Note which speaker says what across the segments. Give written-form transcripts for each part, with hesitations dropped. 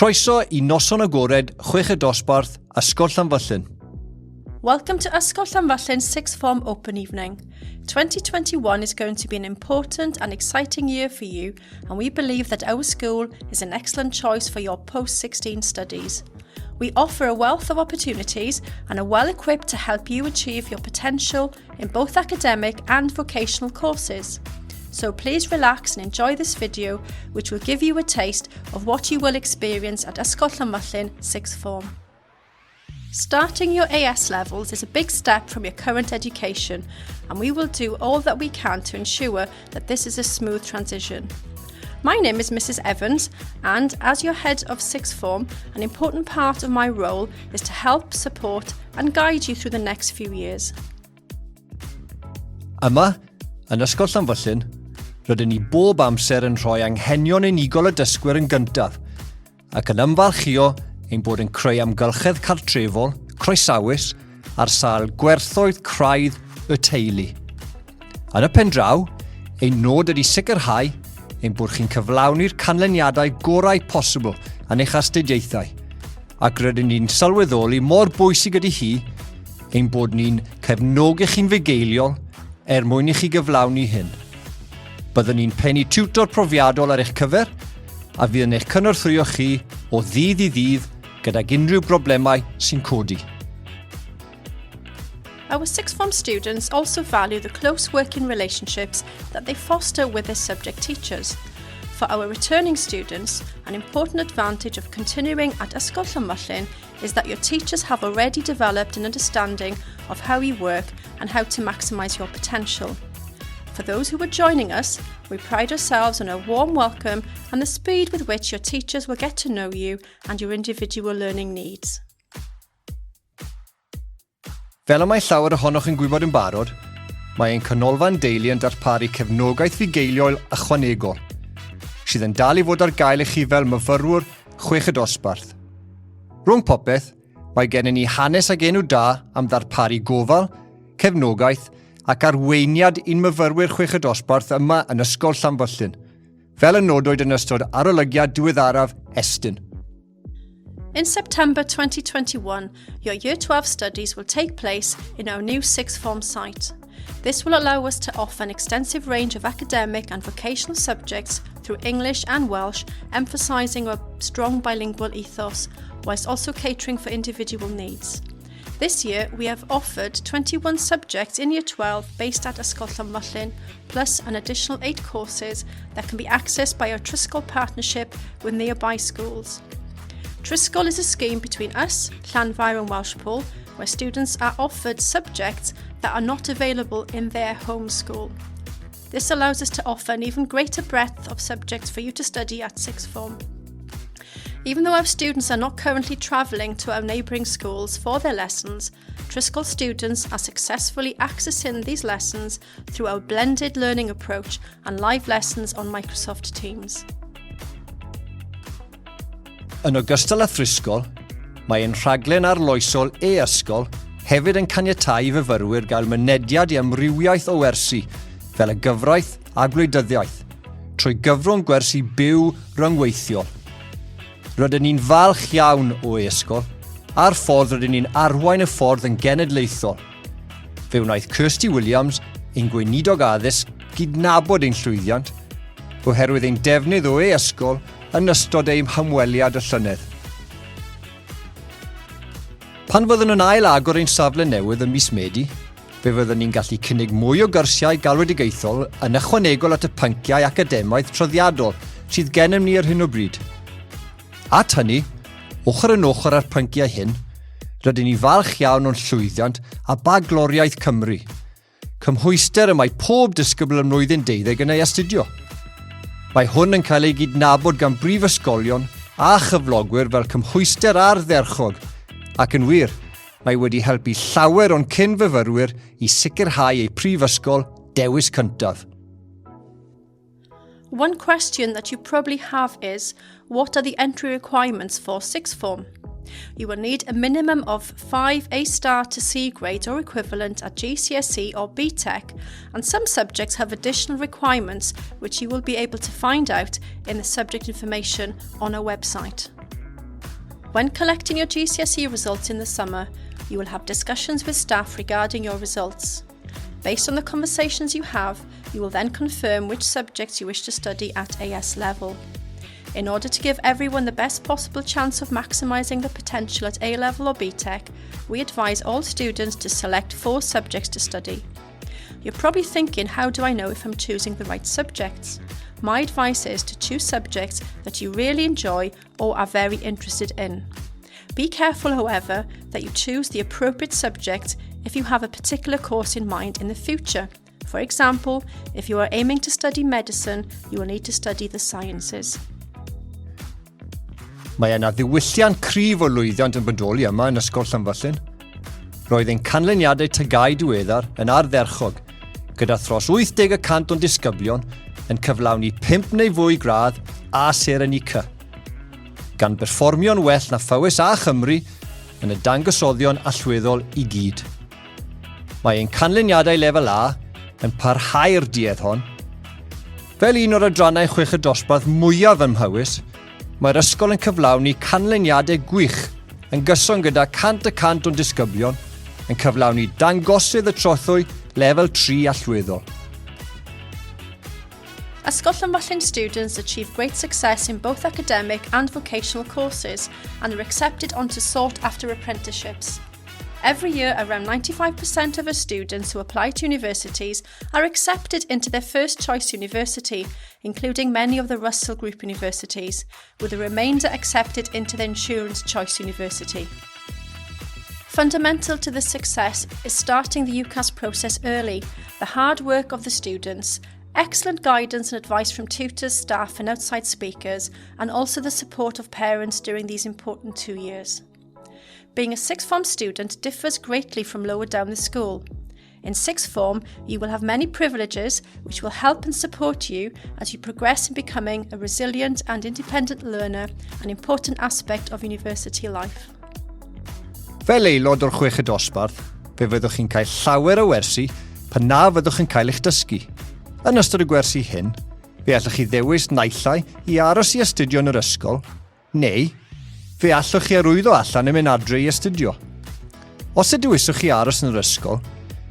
Speaker 1: Croeso i noson agored chweched dosbarth Ysgol Llanfyllin.
Speaker 2: Welcome to Ysgol Llanfyllin Sixth Form Open Evening. 2021 is going to be an important and exciting year for you, and we believe that our school is an excellent choice for your post-16 studies. We offer a wealth of opportunities and are well equipped to help you achieve your potential in both academic and vocational courses. So please relax and enjoy this video, which will give you a taste of what you will experience at Ysgol Llanfyllin Sixth Form. Starting your AS levels is a big step from your current education, and we will do all that we can to ensure that this is a smooth transition. My name is Mrs Evans, and as your head of sixth form, an important part of my role is to help, support, and guide you through the next few years.
Speaker 1: Yma, yn Ysgol Llanfyllin, rydyn ni bob amser yn rhoi anghenion unigol y dysgwyr yn gyntaf, ac yn ymfalchïo ein bod yn creu amgylchedd cartrefol, croesawus, ar sail gwerthoedd craidd y teulu. Yn y pen draw, ein nod ydy sicrhau ein bod chi'n cyflawni'r canlyniadau gorau posibl yn eich astudiaethau, ac rydyn ni'n sylweddoli mor bwysig ydy hi ein bod ni'n cefnogi chi'n fugeiliol er mwyn i chi gyflawni hyn. Byddwn ni'n pennu tiwtor profiadol ar eich cyfer a fydd yn eich cynorthwyo chi o ddydd i ddydd gydag unrhyw broblemau sy'n codi.
Speaker 2: Our sixth form students also value the close working relationships that they foster with their subject teachers. For our returning students, an important advantage of continuing at Ysgol Llanfyllin is that your teachers have already developed an understanding of how you work and how to maximise your potential. For those who are joining us, we pride ourselves on a warm welcome and the speed with which your teachers will get to know you and your individual learning needs.
Speaker 1: Fel y mae llawer ohonoch yn gwybod yn barod, mae ein canolfan deulu yn darparu cefnogaeth fugeiliol ychwanegol, sydd yn dal i fod ar gael i chi fel myfyrwyr chweched dosbarth. Rhwng popeth, mae gennym ni hanes ag enw da am ddarparu gofal, cefnogaeth ac arweiniad i'n myfyrwyr chweched dosbarth yma yn Ysgol Llanfyllin, fel y nodwyd yn ystod arolygiad diweddaraf Estyn.
Speaker 2: In September 2021, your Year 12 studies will take place in our new sixth form site. This will allow us to offer an extensive range of academic and vocational subjects through English and Welsh, emphasising our strong bilingual ethos, whilst also catering for individual needs. This year, we have offered 21 subjects in Year 12 based at Ysgol Llanfyllin, plus an additional 8 courses that can be accessed by our Trisgol partnership with nearby schools. Trisgol is a scheme between us, Llanfair and Welshpool, where students are offered subjects that are not available in their home school. This allows us to offer an even greater breadth of subjects for you to study at sixth form. Even though our students are not currently travelling to our neighbouring schools for their lessons, Trisgol students are successfully accessing these lessons through our blended learning approach and live lessons on Microsoft Teams.
Speaker 1: Yn ogystal â Thrysgol, mae ein rhaglen arloesol e-ysgol hefyd yn caniatáu i fyfyrwyr gael mynediad i amrywiaeth o wersi, fel y gyfraith a gwleidyddiaeth, trwy gyfrwng gwersi byw rhyngweithiol. Rydyn ni'n falch iawn o e-ysgol a'r ffordd rydyn ni'n arwain y ffordd yn genedlaethol. Fe wnaeth Kirsty Williams, ein gweinidog addysg, gydnabod ein llwyddiant oherwydd ein defnydd o e-ysgol yn ystod ein hymweliad y llynedd. Pan fyddwn yn ail agor ein safle newydd ym mis Medi, fe fyddwn ni'n gallu cynnig mwy o gyrsiau galwedigaethol yn ychwanegol at y pynciau academaidd traddodiadol sydd gennym ni ar hyn o bryd. At hynny, ochr yn ochr â'r pynciau hyn, rydyn ni falch iawn o'n llwyddiant a bagloriaeth Cymru, cymhwyster y mae pob disgybl ym mlwyddyn deuddeg yn ei astudio. Mae hwn yn cael ei gydnabod gan brifysgolion a chyflogwyr fel cymhwyster ardderchog, ac yn wir, mae wedi helpu llawer o'n cyn-fyfyrwyr i sicrhau eu prifysgol dewis cyntaf.
Speaker 2: One question that you probably have is, what are the entry requirements for sixth form? You will need a minimum of 5 A star to C grades or equivalent at GCSE or BTEC, and some subjects have additional requirements which you will be able to find out in the subject information on our website. When collecting your GCSE results in the summer, you will have discussions with staff regarding your results. Based on the conversations you have, you will then confirm which subjects you wish to study at AS level. In order to give everyone the best possible chance of maximising the potential at A level or BTEC, we advise all students to select four subjects to study. You're probably thinking, how do I know if I'm choosing the right subjects? My advice is to choose subjects that you really enjoy or are very interested in. Be careful, however, that you choose the appropriate subject if you have a particular course in mind in the future. For example, if you are aiming to study medicine, you will need to study the sciences.
Speaker 1: Mae yna ddiwylliant cryf o lwyddiant yn bodoli yma yn Ysgol Llanfyllin. Roedd ein canlyniadau TGAU diweddar yn ardderchog, gyda thros 80 y cant o'n disgyblion yn cyflawni 5 neu fwy gradd a seren i C, gan berfformio'n well na Phowys a Chymru yn y dangosoddion allweddol i gyd. Mae ein canlyniadau lefel A yn parhau'r duedd hon. Fel un o'r adrannau chweched dosbarth mwyaf ym Mhowys, mae'r ysgol yn cyflawni canlyniadau gwych yn gyson gyda 100 y cant o'n disgyblion yn cyflawni dangosydd y trothwy lefel 3 allweddol.
Speaker 2: Ysgol Llanfyllin students achieve great success in both academic and vocational courses and are accepted onto sought-after apprenticeships. Every year, around 95% of our students who apply to universities are accepted into their first choice university, including many of the Russell Group universities, with the remainder accepted into their insurance choice university. Fundamental to this success is starting the UCAS process early, the hard work of the students, excellent guidance and advice from tutors, staff and outside speakers, and also the support of parents during these important two years. Being a sixth form student differs greatly from lower down the school. In sixth form, you will have many privileges which will help and support you as you progress in becoming a resilient and independent learner, an important aspect of university life.
Speaker 1: Fel aelod o'r chweched dosbarth, fe fyddwch chi'n cael llawer o wersi pan na fyddwch yn cael eich dysgu. Yn ystod y gwersi hyn, fe allwch chi ddewis naill ai i aros i astudio yn yr ysgol, Neu, fe allwch chi arwyddo allan yn mynd adre i astudio. Os y dewiswch chi aros yn yr ysgol,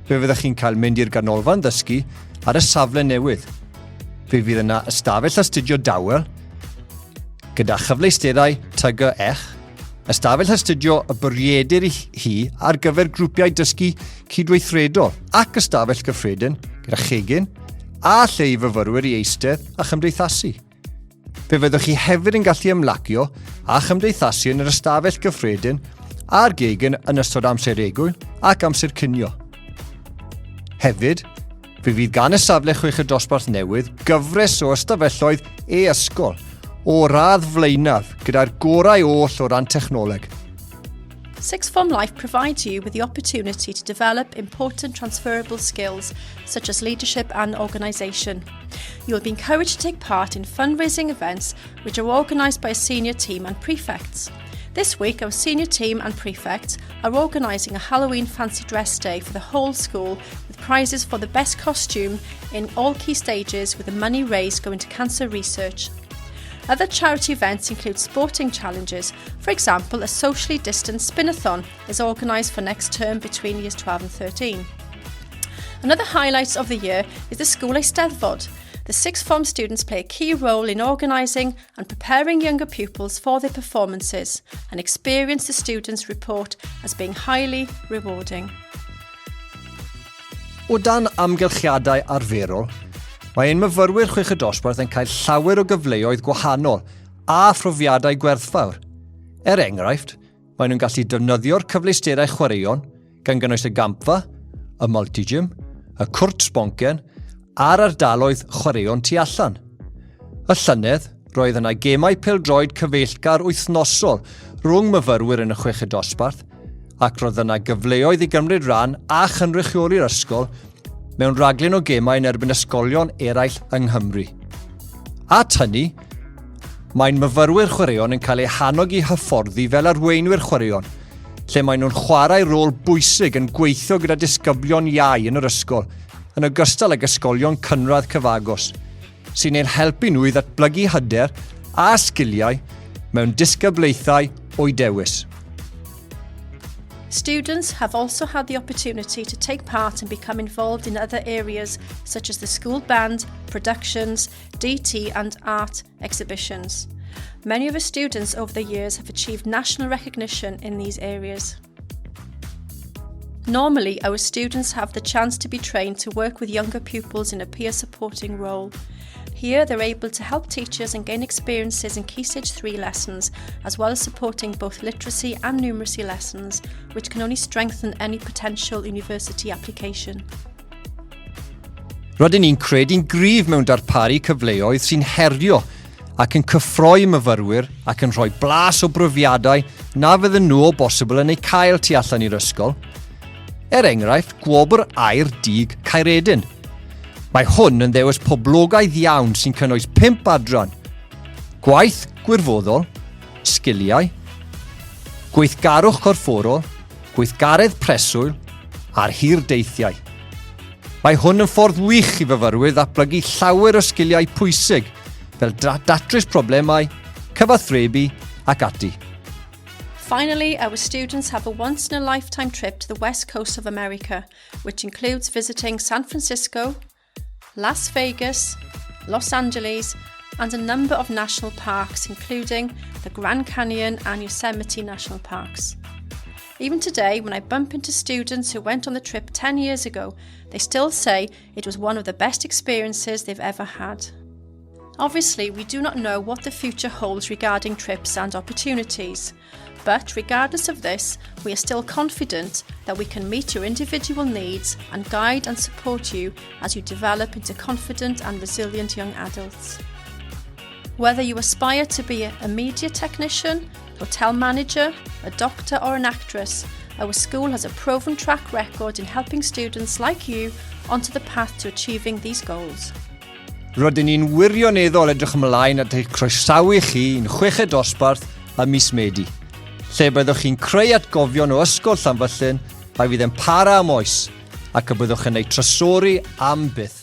Speaker 1: fe fyddwch chi'n cael mynd i'r ganolfan ddysgu ar y safle newydd. Fe fydd yna ystafell astudio dawel, gyda chyfleusterau TGEch, ystafell astudio y bwriedir i hi ar gyfer grwpiau dysgu cydweithredol ac ystafell gyffredin gyda chegin a lle i fyfyrwyr i eistedd a chymdeithasu. Fe fyddwch chi hefyd yn gallu ymlacio a chymdeithasu yn yr ystafell gyffredin a'r gegin yn ystod amser egwyl ac amser cinio. Hefyd, fe fydd gan y safle chweched dosbarth newydd gyfres o ystafelloedd e-ysgol o radd flaenaf gyda'r gorau oll o ran technoleg.
Speaker 2: Sixth Form Life provides you with the opportunity to develop important transferable skills such as leadership and organisation. You will be encouraged to take part in fundraising events which are organised by a senior team and prefects. This week, our senior team and prefects are organising a Halloween fancy dress day for the whole school with prizes for the best costume in all key stages with the money raised going to cancer research. Other charity events include sporting challenges. For example, a socially distanced spinathon is organised for next term between years 12 and 13. Another highlight of the year is the School Eisteddfod. The sixth form students play a key role in organising and preparing younger pupils for their performances, an experience the students report as being highly rewarding.
Speaker 1: O dan amgylchiadau arferol, mae ein myfyrwyr chweched dosbarth yn cael llawer o gyfleoedd gwahanol a phrofiadau gwerthfawr. Er enghraifft, maen nhw'n gallu defnyddio'r cyfleusterau chwaraeon, gan gynnwys y gampfa, y multi-gym, y cwrt sboncen a'r ardaloedd chwaraeon tu allan. Y llynedd, roedd yna gemau pêl-droed cyfeillgar wythnosol rhwng myfyrwyr yn y chweched dosbarth, ac roedd yna gyfleoedd i gymryd rhan a chynrychioli'r ysgol mewn rhaglen o gemau yn erbyn ysgolion eraill yng Nghymru. At hynny, mae'n myfyrwyr chwaraeon yn cael eu hannog i hyfforddi fel arweinwyr chwaraeon, lle maen nhw'n chwarae rôl bwysig yn gweithio gyda disgyblion iau yn yr ysgol, yn ogystal ag ysgolion cynradd cyfagos, sy'n eu helpu nhw i ddatblygu hyder a sgiliau mewn disgyblaethau o'u dewis.
Speaker 2: Students have also had the opportunity to take part and become involved in other areas such as the school band, productions, DT and art exhibitions. Many of our students over the years have achieved national recognition in these areas. Normally, our students have the chance to be trained to work with younger pupils in a peer supporting role. Here, they're able to help teachers and gain experiences in Key Stage 3 lessons, as well as supporting both literacy and numeracy lessons, which can only strengthen any potential university application.
Speaker 1: Rydyn ni'n credu'n gryf mewn darparu cyfleoedd sy'n herio ac yn cyffroi myfyrwyr ac yn rhoi blas o brofiadau na fydden nhw o bosibl yn eu cael tu allan i'r ysgol. Er enghraifft, gwobr Aur Dug Caeredin. Mae hwn yn ddewis poblogaidd iawn sy'n cynnwys pump adran, gwaith gwirfoddol, sgiliau, gweithgarwch corfforol, gweithgaredd preswyl a'r hir deithiau. Mae hwn yn ffordd wych i fyfyrwyr ddatblygu llawer o sgiliau pwysig fel datrys problemau, cyfathrebu ac ati.
Speaker 2: Finally, our students have a once-in-a-lifetime trip to the west coast of America, which includes visiting San Francisco, Las Vegas, Los Angeles, and a number of national parks, including the Grand Canyon and Yosemite National Parks. Even today, when I bump into students who went on the trip 10 years ago, they still say it was one of the best experiences they've ever had. Obviously, we do not know what the future holds regarding trips and opportunities. But regardless of this, we are still confident that we can meet your individual needs and guide and support you as you develop into confident and resilient young adults. Whether you aspire to be a media technician, hotel manager, a doctor, or an actress, our school has a proven track record in helping students like you onto the path to achieving these goals.
Speaker 1: Rydyn ni'n wirioneddol edrych ymlaen at eich croesawu chi i'n chweched dosbarth ym mis Medi, lle byddwch chi'n creu atgofion o Ysgol Llanfyllin a fydd yn para am oes ac y byddwch yn eu trysori am byth.